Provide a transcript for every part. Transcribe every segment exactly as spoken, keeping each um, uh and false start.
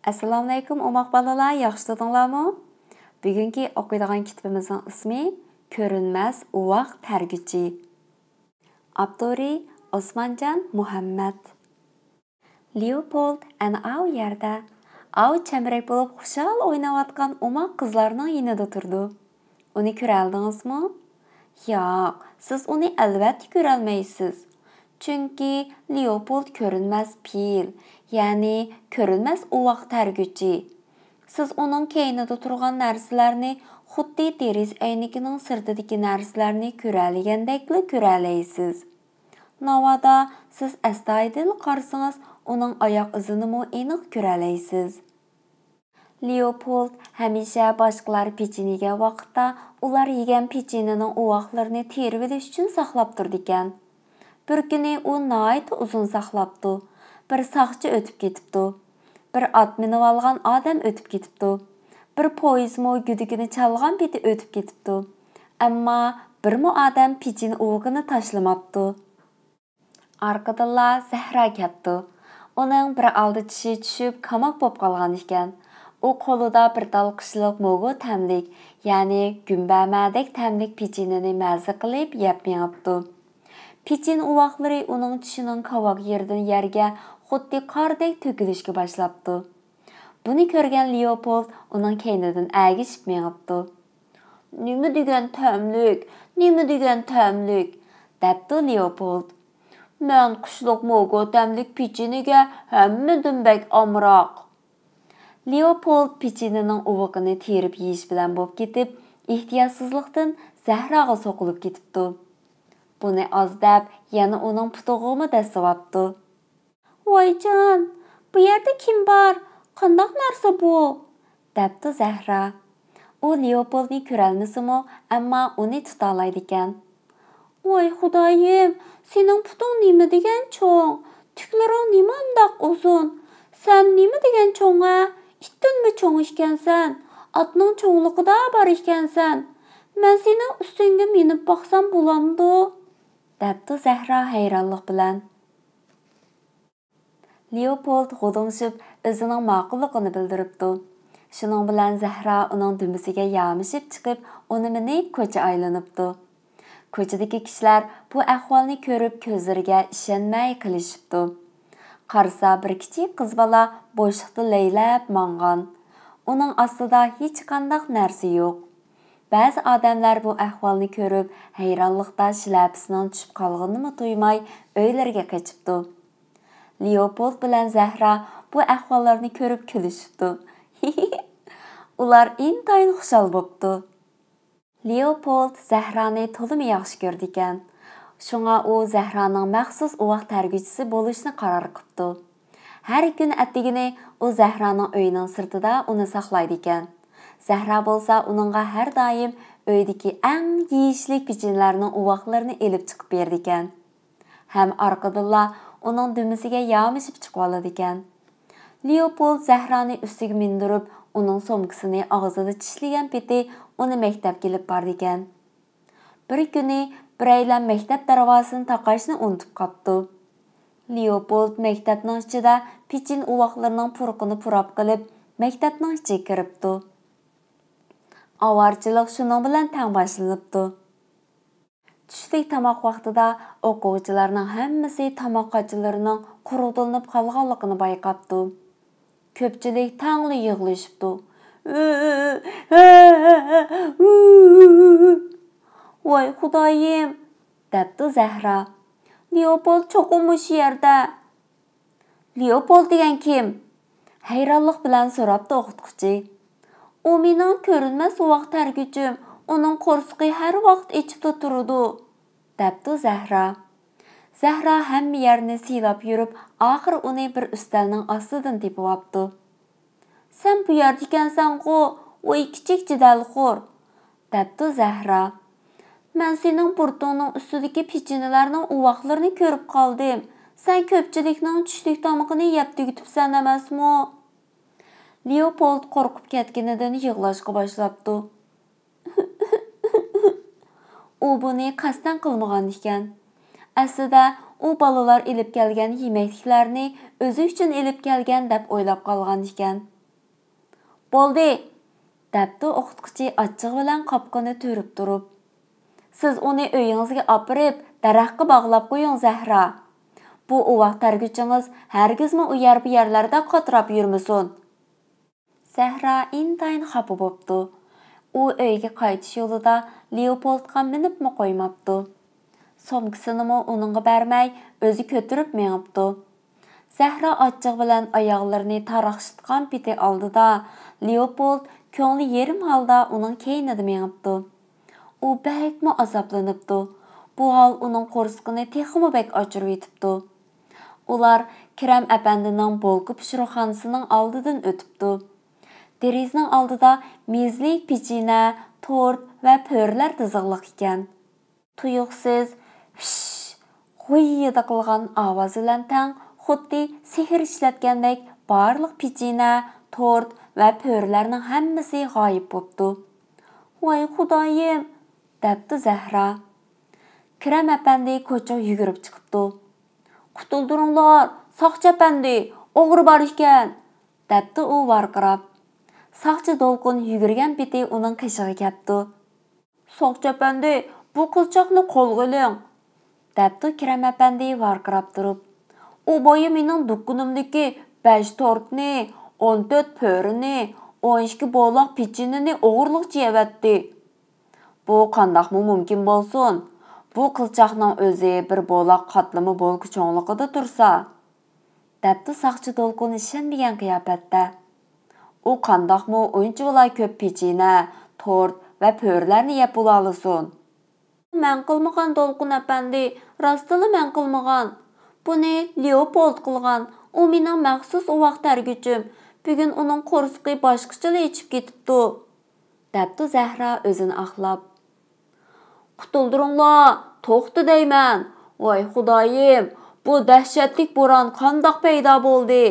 ئەسسالامۇئەلەيكۇم، ئوماق بالىلار، ياخشى تۇردۇڭلارمۇ؟ بۈگۈنكى ئوقۇيدىغان كىتابىمىزنىڭ ئىسمى كۆرۈنمەس ئۇۋاق تەرگۈچى. ئاپتورى ئوسمانجان مۇھەممەت. لېئوپولد ئەنە ئاۋۇ يەردە، ئاۋۇ چەمبىرەك بولۇپ خۇشال ئويناۋاتقان ئوماق قىزلارنىڭ يېنىدا تۇرىدۇ. ئۇنى كۆرەلىدىڭىزمۇ؟ ياق، سىز ئۇنى ئەلۋەتتە كۆرەلمەيسىز. چۈنكى لېئوپولد كۆرۈنمەس پىل، يەنى كۆرۈنمەس ئۇۋاق تەرگۈچى. سىز ئۇنىڭ كەينىدە تۇرغان نەرسىلەرنى خۇددى دېرىزە ئەينىكىنىڭ سىرتىدىكى نەرسىلەرنى كۆرەلىگەندەكلا كۆرەلەيسىز. ناۋادا سىز ئەستايىدىل قارىسىڭىز، ئۇنىڭ ئاياق ئىزىنىمۇ ئېنىق كۆرەلەيسىز. لېئوپولد ھەمىشە باشقىلار پېچىنە يېگەن ۋاقىتتا ئۇلار يېگەن پېچىنىنىڭ ئۇۋاقلىرىنى تېرىۋېلىش ئۈچۈن ساقلاپ تۇرىدىكەن. بىر كۈنى ئۇ ناھايىتى ئۇزۇن ساقلاپتۇ. بىر ساقچى ئۆتۈپ كېتىپتۇ. بىر ئات مىنىۋالغان ئادەم ئۆتۈپ كېتىپتۇ. بىر پويىزمۇ گۈدۈكىنى چالغان پېتى ئۆتۈپ كېتىپتۇ. ئەمما بىرمۇ ئادەم پېچىنە ئۇۋىقىنى تاشلىماپتۇ. ئارقىدىنلا زەھرا كەپتۇ. ئۇنىڭ بىر ئالدى چىشى چۈشۈپ، كاماپ بولۇپ قالغان ئىكەن. ئۇ قولىدا بىر تال قىشلىق موگو تەملىك، يەنى گۈمبەمەدەك تەملىك پېچىنىنى مەززە قىلىپ يەپ مېڭىپتۇ. پېچىنە ئۇۋاقلىرى ئۇنىڭ چىشىنىڭ كاۋاك يېرىدىن يەرگە خۇددى قاردەك تۆكۈلۈشكە باشلاپتۇ. بۇنى كۆرگەن لېئوپولد ئۇنىڭ كەينىدىن ئەگىشىپ مېڭىپتۇ. «نېمە دېگەن تەملىك، نېمە دېگەن تەملىك!» دەپتۇ لېئوپولد. «مەن قىشلىق موگو تەملىك پېچىنىگە ھەممىدىن بەك ئامراق.» لېئوپولد پېچىنىنىڭ ئۇۋىقىنى تېرىپ يېيىش بىلەن بولۇپ كېتىپ، ئېھتىياتسىزلىقتىن زەھراغا سوقۇلۇپ كېتىپتۇ. بۇنى ئاز دەپ، يەنە ئۇنىڭ پۇتىغىمۇ دەسسىۋاپتۇ. «ۋايجان، بۇ يەردە كىم بار؟ قانداق نەرسە بۇ؟» دەپتۇ زەھرا. ئۇ لېئوپولدنى كۆرەلمىسىمۇ، ئەمما ئۇنى تۇتالايدىكەن. «ۋاي خۇدايىم، سېنىڭ پۇتۇڭ نېمە دېگەن چوڭ، تۈكلىرىڭ نېمانداق ئۇزۇن. سەن نېمە دېگەن چوڭ ھە؟ ئىتتىنمۇ چوڭ ئىكەنسەن، ئاتنىڭ چوڭلۇقىدا بار ئىكەنسەن. مەن سېنىڭ ئۈستۈڭگە مىنىپ باقسام بولامدۇ؟» دەپتۇ زەھرا ھەيرانلىق بىلەن. لېئوپولد غۇدۇڭشىپ ئۆزىنىڭ ماقۇللۇقىنى بىلدۈرۈپتۇ. شۇنىڭ بىلەن زەھرا ئۇنىڭ دۈمبىسىگە يامىشىپ چىقىپ، ئۇنى مىنىپ كوچا ئايلىنىپتۇ. كوچىدىكى كىشىلەر بۇ ئەھۋالنى كۆرۈپ كۆزلىرىگە ئىشەنمەي قېلىشىپتۇ. قارىسا بىر كىچىك قىز بالا بوشلۇقتا لەيلەپ ماڭغان. ئۇنىڭ ئاستىدا ھېچقانداق نەرسە يوق. بەزى ئادەملەر بۇ ئەھۋالنى كۆرۈپ، ھەيرانلىقتا شىلەپىسىنىڭ چۈشۈپ قالغىنىنىمۇ تۇيماي ئۆيلىرىگە قېچىپتۇ. لېئوپولد بىلەن زەھرا بۇ ئەھۋاللارنى كۆرۈپ كۈلۈشۈپتۇ. ئۇلار ئىنتايىن خۇشال بوپتۇ. لېئوپولد زەھرانى تولىمۇ ياخشى كۆرىدىكەن. شۇڭا ئۇ زەھرانىڭ مەخسۇس ئۇۋاق تەرگۈچىسى بولۇشنى قارار قىپتۇ. ھەر كۈنى ئەتىگىنى ئۇ زەھرانىڭ ئۆيىنىڭ سىرتىدا ئۇنى ساقلايدىكەن. زەھرا بولسا ئۇنىڭغا ھەر دائىم ئۆيدىكى ئەڭ يېيىشلىك پېچىنىلەرنىڭ ئۇۋاقلىرىنى ئېلىپ چىقىپ بېرىدىكەن. ھەم ئارقىدىنلا ئۇنىڭ دۈمبىسىگە يامىشىپ چىقىۋالىدىكەن. لېئوپولد زەھرانى ئۈستىگە مىندۈرۈپ، ئۇنىڭ سومكىسىنى ئاغزىدا چىشلىگەن پېتى ئۇنى مەكتەپكە ئېلىپ بارىدىكەن. بىر كۈنى بىرەيلەن مەكتەپ دەرۋازىسىنى تاقاشنى ئۇنتۇپ قاپتۇ. لېئوپولد مەكتەپنىڭ ئىچىدە پېچىن ئۇۋاقلىرىنىڭ پۇرىقىنى پۇراپ قېلىپ، مەكتەپنىڭ ئىچىگە كىرىپتۇ. ئاۋارىچىلىق شۇنىڭ بىلەن تەڭ باشلىنىپتۇ. چۈشلۈك تاماق ۋاقتىدا ئوقۇغۇچىلارنىڭ ھەممىسى تاماق قاچىلىرىنىڭ قۇرۇقدىلىنىپ قالغانلىقىنى بايقاپتۇ. كۆپچىلىك تەڭلا يىغلىشىپتۇ. «ۋاي خۇدايىم!» دەپتۇ زەھرا. «لېئوپولد چوقۇم مۇشۇ يەردە.» «لېئوپولد دېگەن كىم؟» ھەيرانلىق بىلەن سوراپتۇ ئوقۇتقۇچى. «ئۇ مېنىڭ كۆرۈنمەس ئۇۋاق تەرگۈچۈم، ئۇنىڭ قورسىقى ھەر ۋاقىت ئېچىپلا تۇرىدۇ.» دەپتۇ زەھرا. زەھرا ھەممە يەرنى سىلاپ يۈرۈپ، ئاخىرى ئۇنى بىر ئۈستەلنىڭ ئاستىدىن تېپىۋاپتۇ. «سەن بۇ يەردىكەنسەنغۇ، ۋاي كىچىك جېدەلخور!» دەپتۇ زەھرا. «مەن سېنىڭ بۇرۇتۇڭنىڭ ئۈستىدىكى پېچىنىلەرنىڭ ئۇۋاقلىرىنى كۆرۈپ قالدىم. سەن كۆپچىلىكنىڭ چۈشلۈك تامىقىنى يەپ تۈگىتىپسەن ئەمەسمۇ؟» لېئوپولد قورقۇپ كەتكىنىدىن يىغلاشقا باشلاپتۇ. ئۇ بۇنى قەستەن قىلمىغان ئىكەن. ئەسلىدە ئۇ بالىلار ئېلىپ كەلگەن يېمەكلىكلەرنى ئۆزى ئۈچۈن ئېلىپ كەلگەن دەپ ئويلاپ قالغان ئىكەن. بولدى! دەپتۇ ئوقۇتقۇچى ئاچچىقى بىلەن قاپىقىنى تۈرۈپ تۇرۇپ. سىز ئۇنى ئۆيىڭىزگە ئاپىرىپ، دەرەخكە باغلاپ قويۇڭ، زەھرا. بۇ ئۇۋاق تەرگۈچىڭىز ھەرگىزمۇ ئۇ يەر-بۇ يەرلەردە قاتراپ يۈرمىسۇن. زەھرا ئىنتايىن خاپا بوپتۇ. ئۇ ئۆيگە قايتىش يولىدا لېئوپولدقا مىنىپمۇ قويماپتۇ. سومكىسىنىمۇ ئۇنىڭغا بەرمەي، ئۆزى كۆتۈرۈپ مېڭىپتۇ. زەھرا ئاچچىقى بىلەن ئاياغلىرىنى تاراقشىتقان پېتى ئالدىدا، لېئوپولد كۆڭلى يېرىم ھالدا ئۇنىڭ كەينىدە مېڭىپتۇ. ئۇ بەكمۇ ئازابلىنىپتۇ. بۇ ھال ئۇنىڭ قورسىقىنى تېخىمۇ بەك ئاچۇرۇۋېتىپتۇ. ئۇلار كىرەم ئەپەندىنىڭ بولكا پىشۇرغۇخانىسىنىڭ ئالدىدىن ئۆتۈپتۇ. دېرىزىنىڭ ئالدىدا مېزىلىك پېچىنە، تورت ۋە پۆرىلەر تىزىقلىق ئىكەن. تۇيۇقسىز «ۋىش» غۇييىدە قىلغان ئاۋاز بىلەن تەڭ، خۇددى سېھىر ئىشلەتكەندەك بارلىق پېچىنە، تورت ۋە پۆرىلەرنىڭ ھەممىسى غايىب بوپتۇ. «ۋاي خۇدايىم!» دەپتۇ زەھرا. كىرەم ئەپەندى كوچىغا يۈگۈرۈپ چىقىپتۇ. «قۇتۇلدۇرۇڭلار، ساقچى ئەپەندى، ئوغرى بار ئىكەن!» دەپتۇ ئۇ ۋارقىراپ. ساقچى دولقۇن يۈگۈرگەن پېتى ئۇنىڭ قېشىغا كەپتۇ. «ساقچى ئەپەندى، بۇ قىزچاقنى قولغا ئېلىڭ!» دەپتۇ كىرەم ئەپەندى ۋارقىراپ تۇرۇپ. «ئۇ بايا مېنىڭ دۇكىنىمدىكى بەش تورتنى، ئون تۆت پۆرىنى، ئون ئىككى بولاق پېچىنىنى ئوغرىلىقچە يەۋەتتى.» «بۇ قانداقمۇ مۇمكىن بولسۇن؟ بۇ قىزچاقنىڭ ئۆزى بىر بولاق قاتلىما بولكا چوڭلۇقىدا تۇرسا.» دەپتۇ ساقچى دولقۇن ئىشەنمىگەن قىياپەتتە. «ئۇ قانداقمۇ ئۇنچىۋالا كۆپ پېچىنە، تورت ۋە پۆرىلەرنى يەپ بولالىسۇن؟» «مەن قىلمىغان، دولقۇن ئەپەندى، راستتىنلا مەن قىلمىغان. بۇنى لېئوپولد قىلغان. ئۇ مېنىڭ مەخسۇس ئۇۋاق تەرگۈچۈم. بۈگۈن ئۇنىڭ قورسىقى باشقىچىلا ئېچىپ كېتىپتۇ.» دەپتۇ زەھرا ئۆزىنى ئاقلاپ. «قۇتۇلدۇرۇڭلار، توختا دەيمەن! ۋاي خۇدايىم، بۇ دەھشەتلىك بوران قانداق پەيدا بولدى؟»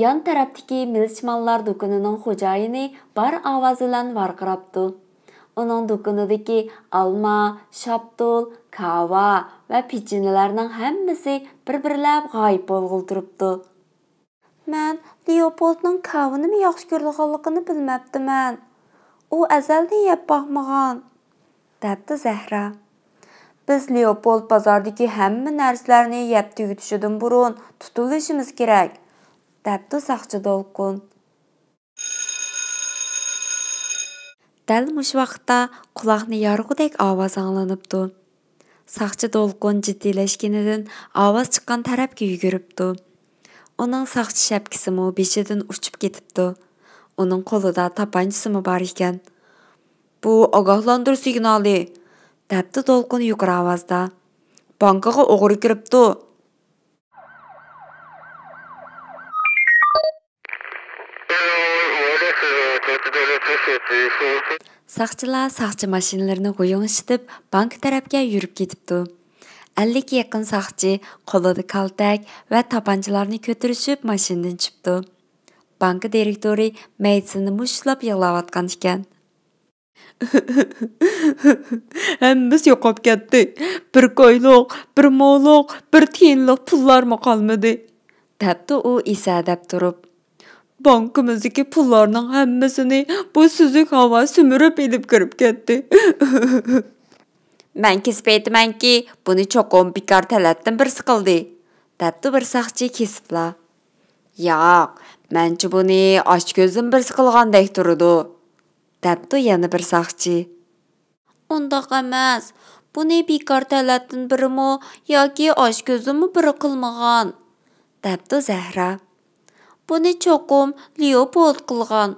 يان تەرەپتىكى مىلىچمانلار دۇكىنىنىڭ خوجايىنى بار ئاۋازى بىلەن ۋارقىراپتۇ. ئۇنىڭ دۇكىنىدىكى ئالما، شاپتۇل، كاۋا ۋە پېچىنىلەرنىڭ ھەممىسى بىر-بىرلەپ غايىب بولغىلى تۇرۇپتۇ. «مەن لېئوپولدنىڭ كاۋىنىمۇ ياخشى كۆرىدىغانلىقىنى بىلمەپتىمەن. ئۇ ئەزەلدىن يەپ باقمىغان.» دەپتۇ زەھرا. «بىز لېئوپولد بازاردىكى ھەممە نەرسىلەرنى يەپ تۈگىتىشىدىن بۇرۇن تۇتۇۋېلىشىمىز كېرەك.» دەپتۇ ساقچى دولقۇن. دەل مۇشۇ ۋاقىتتا قۇلاقنى يارغۇدەك ئاۋاز ئاڭلىنىپتۇ. ساقچى دولقۇن جىددىيلەشكىنىدىن ئاۋاز چىققان تەرەپكە يۈگۈرۈپتۇ. ئۇنىڭ ساقچى شەپكىسىمۇ بېشىدىن ئۇچۇپ كېتىپتۇ. ئۇنىڭ قولىدا تاپانچىسىمۇ بار ئىكەن. «بۇ ئاگاھلاندۇرۇش سىگنالى!» دەپتۇ دولقۇن يۇقىرى ئاۋازدا. «بانكىغا ئوغرى كىرىپتۇ!» ساقچىلار ساقچى ماشىنىلىرىنى غويۇڭشىتىپ، بانكا تەرەپكە يۈرۈپ كېتىپتۇ. ئەللىككە يېقىن ساقچى قولىدا كالتەك ۋە تاپانچىلارنى كۆتۈرۈشۈپ ماشىنىدىن چۈشۈپتۇ. بانكا دىرېكتورى مەيدىسىنى مۇشتلاپ يىغلاۋاتقان ئىكەن. ھەممىسى يوقاپ كەتتى. بىر كويلۇق، بىر مولۇق، بىر تىيىنلىق پۇللارمۇ قالمىدى، دەپتۇ ئۇ ئېسەدەپ تۇرۇپ. بانكىمىزدىكى پۇللارنىڭ ھەممىسىنى بۇ سۈزۈك ھاۋا سۈمۈرۈپ ئېلىپ كىرىپ كەتتى. مەن كېسىپ ئېيتىمەنكى، بۇنى چوقۇم بىكار تەلەتتىن بىرسى قىلدى، دەپتۇ بىر ساقچى كېسىپلا. ياق، مەنچە بۇنى ئاچكۆزدىن بىرسى قىلغاندەك تۇرىدۇ، دەپتۇ يەنە بىر ساقچى. ئۇنداق ئەمەس، بۇنى بىكار تەلەتتىن بىرىمۇ ياكى ئاچكۆزدىنمۇ بىرى قىلمىغان، دەپتۇ زەھرا. بۇنى چوقۇم لېئوپولد قىلغان.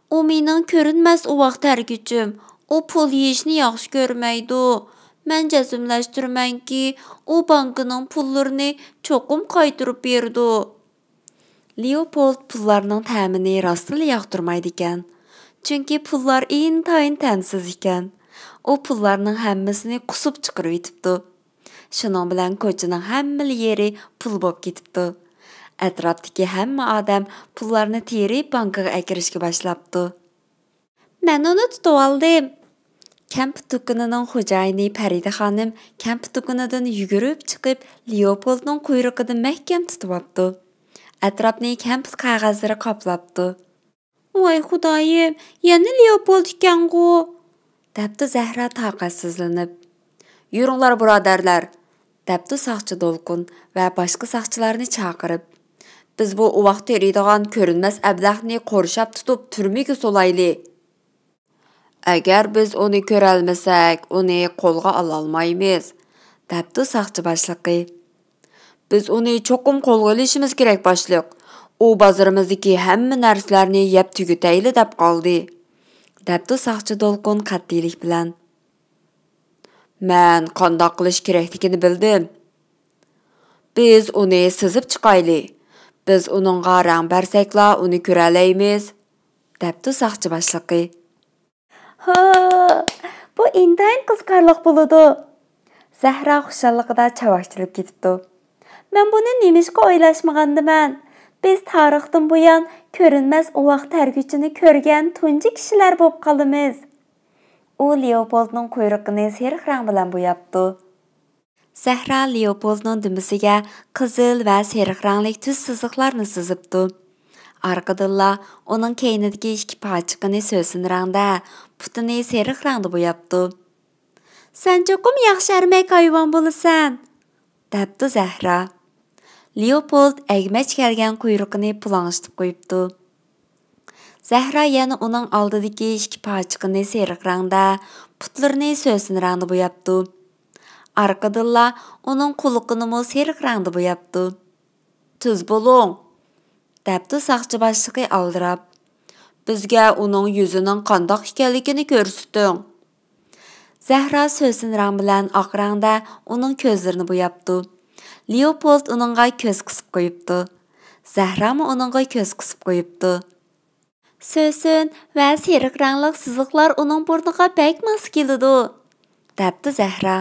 ئۇ مېنىڭ كۆرۈنمەس ئۇۋاق تەرگۈچۈم. ئۇ پۇل يېيىشنى ياخشى كۆرمەيدۇ. مەن جەزملەشتۈرىمەنكى، ئۇ بانكىنىڭ پۇللىرىنى چوقۇم قايتۇرۇپ بېرىدۇ. لېئوپولد پۇللارنىڭ تەمىنى راستلا ياقتۇرمايدىكەن. چۈنكى پۇللار ئىنتايىن تەمسىز ئىكەن. ئۇ پۇللارنىڭ ھەممىسىنى قۇسۇپ چىقىرىۋېتىپتۇ. شۇنىڭ بىلەن كوچىنىڭ ھەممىلا يېرى پۇل بولۇپ كېتىپتۇ. ئەتراپتىكى ھەممە ئادەم پۇللارنى تېرىپ بانكىغا ئەكىرىشكە باشلاپتۇ. مەن ئۇنى تۇتۇۋالدىم. كەمپۈت دۇكىنىنىڭ خوجايىنى پەرىدە خانىم كەمپۈت دۇكىنىدىن يۈگۈرۈپ چىقىپ، لېئوپولدنىڭ قۇيرۇقىدىن مەھكەم تۇتۇۋاپتۇ. ئەتراپنى كەمپۈت قەغەزلىرى قاپلاپتۇ. «ۋاي خۇدايىم، يەنە لېئوپولد ئىكەنغۇ!» دەپتۇ زەھرا تاقەتسىزلىنىپ. «يۈرۈڭلار، بۇرادەرلەر!» دەپتۇ ساقچى دولقۇن ۋە باشقا ساقچىلارنى چاقىرىپ. «بىز بۇ ئۇۋاق تېرىيدىغان كۆرۈنمەس ئەبلەخنى قورشاپ تۇتۇپ تۈرمىگە سولايلى!» «ئەگەر بىز ئۇنى كۆرەلمىسەك، ئۇنى قولغا ئالالمايمىز»، دەپتۇ ساقچى باشلىقى. «بىز ئۇنى چوقۇم قولغا ئېلىشىمىز كېرەك، باشلىق. ئۇ بازىرىمىزدىكى ھەممە نەرسىلەرنى يەپ تۈگىتەيلى دەپ قالدى»، دەپتۇ ساقچى دولقۇن قەتئىيلىك بىلەن. «مەن قانداق قىلىش كېرەكلىكىنى بىلدىم. بىز ئۇنى سىزىپ چىقايلى. بىز ئۇنىڭغا رەڭ بەرسەكلا ئۇنى كۆرەلەيمىز»، دەپتۇ ساقچى باشلىقى. «ھا، بۇ ئىنتايىن قىزىقارلىق بولىدۇ.» زەھرا خۇشاللىقىدا چاۋاك چېلىپ كېتىپتۇ. «مەن بۇنى نېمىشقا ئويلاشمىغاندىمەن؟ بىز تارىختىن بۇيان كۆرۈنمەس ئۇۋاق تەرگۈچىنى كۆرگەن تۇنجى كىشىلەر بولۇپ قالىمىز.» ئۇ لېئوپولدنىڭ قۇيرۇقىنى سېرىق رەڭ بىلەن بوياپتۇ. زەھرا لېئوپولدنىڭ دۈمبىسىگە قىزىل ۋە سېرىق رەڭلىك تۈز سىزىقلارنى سىزىپتۇ. ئارقىدىنلا ئۇنىڭ كەينىدىكى ئىككى پاچىقىنى سۆسۈن رەڭدە، پۇتىنى سېرىق رەڭدە بوياپتۇ. «سەن چوقۇم ياخشى ئەرمەك ھايۋان بولىسەن!» دەپتۇ زەھرا. لېئوپولد ئەگمەچ كەلگەن قۇيرۇقىنى پۇلاڭشىتىپ قويۇپتۇ. زەھرا يەنە ئۇنىڭ ئالدىدىكى ئىككى پاچىقىنى سېرىق رەڭدە، پۇتلىرىنى سۆسۈن رەڭدە بوياپتۇ. ئارقىدىنلا ئۇنىڭ قۇلىقىنىمۇ سېرىق رەڭدە بوياپتۇ. «تېز بولۇڭ!» دەپتۇ ساقچى باشلىقى ئالدىراپ. «بىزگە ئۇنىڭ يۈزىنىڭ قانداق ئىكەنلىكىنى كۆرسىتىڭ.» زەھرا سۆسۈن رەڭ بىلەن ئاق رەڭدە ئۇنىڭ كۆزلىرىنى بوياپتۇ. لېئوپولد ئۇنىڭغا كۆز قىسىپ قويۇپتۇ. زەھرامۇ ئۇنىڭغا كۆز قىسىپ قويۇپتۇ. «سۆسۈن ۋە سېرىق رەڭلىك سىزىقلار ئۇنىڭ بۇرنىغا بەك ماس كېلىدۇ»، دەپتۇ زەھرا.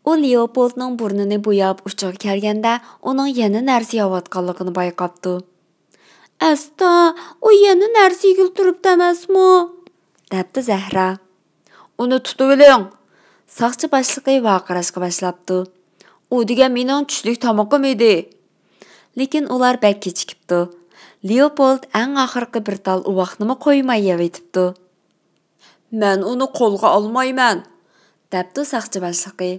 ئۇ لېئوپولدنىڭ بۇرنىنى بوياپ ئۇچىغا كەلگەندە، ئۇنىڭ يەنە نەرسە يەۋاتقانلىقىنى بايقاپتۇ. «ئەستا، ئۇ يەنە نەرسە يېگىلى تۇرۇپتۇ ئەمەسمۇ؟» دەپتۇ زەھرا. «ئۇنى تۇتۇۋېلىڭ!» ساقچى باشلىقى ۋارقىراشقا باشلاپتۇ. «ئۇ دېگەن مېنىڭ چۈشلۈك تامىقىم ئىدى.» لېكىن ئۇلار بەك كېچىكىپتۇ. لېئوپولد ئەڭ ئاخىرقى بىر تال ئۇۋاقنىمۇ قويماي يەۋېتىپتۇ. «مەن ئۇنى قولغا ئالمايمەن.» دەپتۇ ساقچى باشلىقى.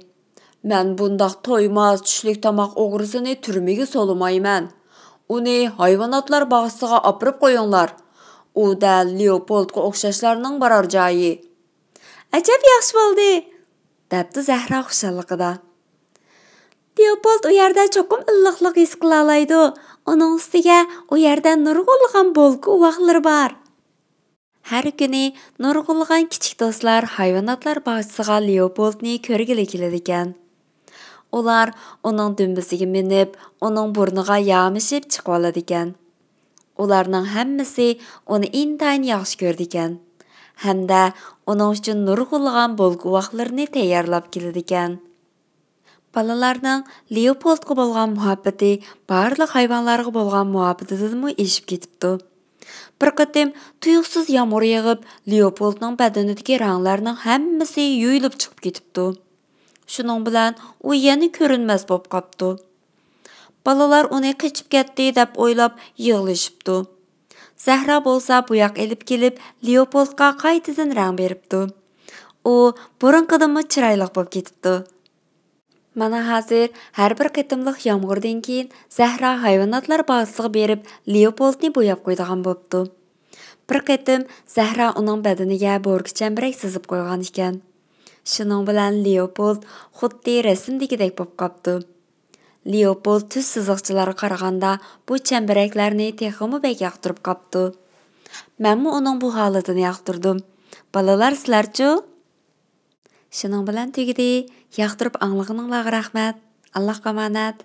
«مەن بۇنداق تويماس، چۈشلۈك تاماق ئوغرىسىنى تۈرمىگە سولىمايمەن. ئۇنى ھايۋاناتلار باغچىسىغا ئاپىرىپ قويۇڭلار. ئۇ دەل لېئوپولدقا ئوخشاشلارنىڭ بارار جايى.» «ئەجەب ياخشى بولدى!» دەپتۇ زەھرا خۇشاللىقىدا. «لېئوپولد ئۇ يەردە چوقۇم ئىللىقلىق ھېس قىلالايدۇ. ئۇنىڭ ئۈستىگە ئۇ يەردە نۇرغۇنلىغان بولكا ئۇۋاقلىرى بار.» ھەر كۈنى نۇرغۇنلىغان كىچىك دوستلار ھايۋاناتلار باغچىسىغا لېئوپولدنى كۆرگىلى كېلىدىكەن. ئۇلار ئۇنىڭ دۈمبىسىگە مىنىپ، ئۇنىڭ بۇرنىغا يامىشىپ چىقىۋالىدىكەن. ئۇلارنىڭ ھەممىسى ئۇنى ئىنتايىن ياخشى كۆرىدىكەن ھەمدە ئۇنىڭ ئۈچۈن نۇرغۇنلىغان بولكا ئۇۋاقلىرىنى تەييارلاپ كېلىدىكەن. بالىلارنىڭ لېئوپولدقا بولغان مۇھەببىتى بارلىق ھايۋانلارغا بولغان مۇھەببىتىدىنمۇ ئېشىپ كېتىپتۇ. بىر قېتىم تۇيۇقسىز يامغۇر يېغىپ، لېئوپولدنىڭ بەدىنىدىكى رەڭلەرنىڭ ھەممىسى يۇيۇلۇپ چىقىپ كېتىپتۇ. شۇنىڭ بىلەن ئۇ يەنە كۆرۈنمەس بولۇپ قاپتۇ. بالىلار ئۇنى قېچىپ كەتتى دەپ ئويلاپ يىغلىشىپتۇ. زەھرا بولسا بوياق ئېلىپ كېلىپ، لېئوپولدقا قايتىدىن رەڭ بېرىپتۇ. ئۇ بۇرۇنقىدىنمۇ چىرايلىق بولۇپ كېتىپتۇ. مانا ھازىر ھەر بىر قېتىملىق يامغۇردىن كېيىن زەھرا ھايۋاناتلار باغچىسىغا بېرىپ، لېئوپولدنى بوياپ قويىدىغان بوپتۇ. بىر قېتىم زەھرا ئۇنىڭ بەدىنىگە بوركا چەمبىرەك سىزىپ قويغان ئىكەن. شۇنىڭ بىلەن لېئوپولد خۇددى رەسىمدىكىدەك بولۇپ قاپتۇ. لېئوپولد تۈز سىزىقچىلارغا قارىغاندا بۇ چەمبىرەكلەرنى تېخىمۇ بەك ياقتۇرۇپ قاپتۇ. مەنمۇ ئۇنىڭ بۇ ھالىتىنى ياقتۇردۇم. بالىلار، سىلەرچۇ؟ شۇنىڭ بىلەن تۈگىدى. ياقتۇرۇپ ئاڭلىغىنىڭلارغا رەھمەت. ئاللاھقا ئامانەت.